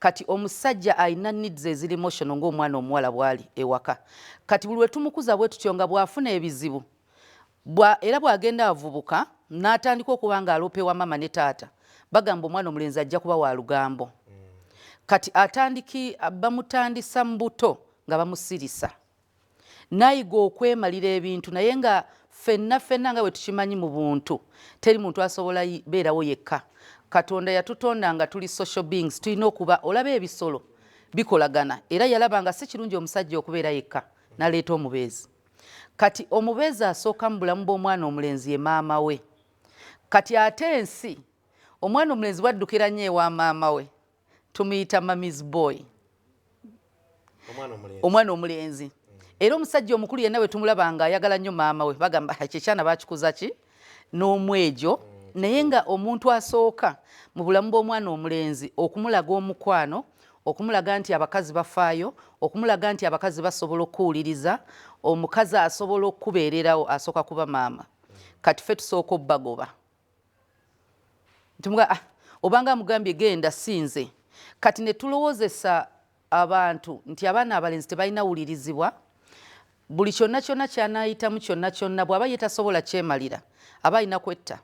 Kati omusajja alina needs eziri emotional ng'omwana omuwala bw'ali ewaka. Kati buli lwe tumukuza bwe tutyo nga bw'afuna ebizibu bwa era bw'agenda avubuka n'atandika okuba ng'aloopa ewa maama ne taata, bagamba omwana omulenzi ajja kuba wa lugambo. Kati atandiki bamutandisa mu buto nga bamusirisa, nayiga okwemalira ebintu, naye nga ffenna ffenna nga bwe tukimanyi mu buntu, teri muntu asobola beerawo yekka. Katonda yatutonda nga tuli social beings, tulina okuba olaba ebisolo bikolagana, era yalaba nga si kirungi omusajja okubeera yekka, n'aleeta omubeezi. Kati omubeezi asooka mu bulamu bw'omwana omulenzi ye maama we. Kati ate ensi, omwana omulenzi bwaddukira nnyo ewa maama we, tumuyita mummy's boy. Omwana omulenzi. Era omusajja omukulu yenna bwe tumulaba nga ayagala nnyo maama we, bagamba kyekyana bakikuza ki n'omwejo. Naye nga omuntu asooka mu bulamu bw'omwana omulenzi okumulaga omukwano, okumulaga nti abakazi bafaayo, okumulaga nti abakazi basobola okuwuliriza, omukazi asobola okubeererawo, asooka kuba maama. Kati ffe tusooka obbagoba. Ah, obanga amugambye genda sinze. Kati ne tulowoozesa abantu nti abaana abalenzi tebalina wulirizibwa. Buli kyonna kyonna kyanaayitamu, kyonna kyonna bw'aba ye tasobola kyemalira, aba alina kwetta.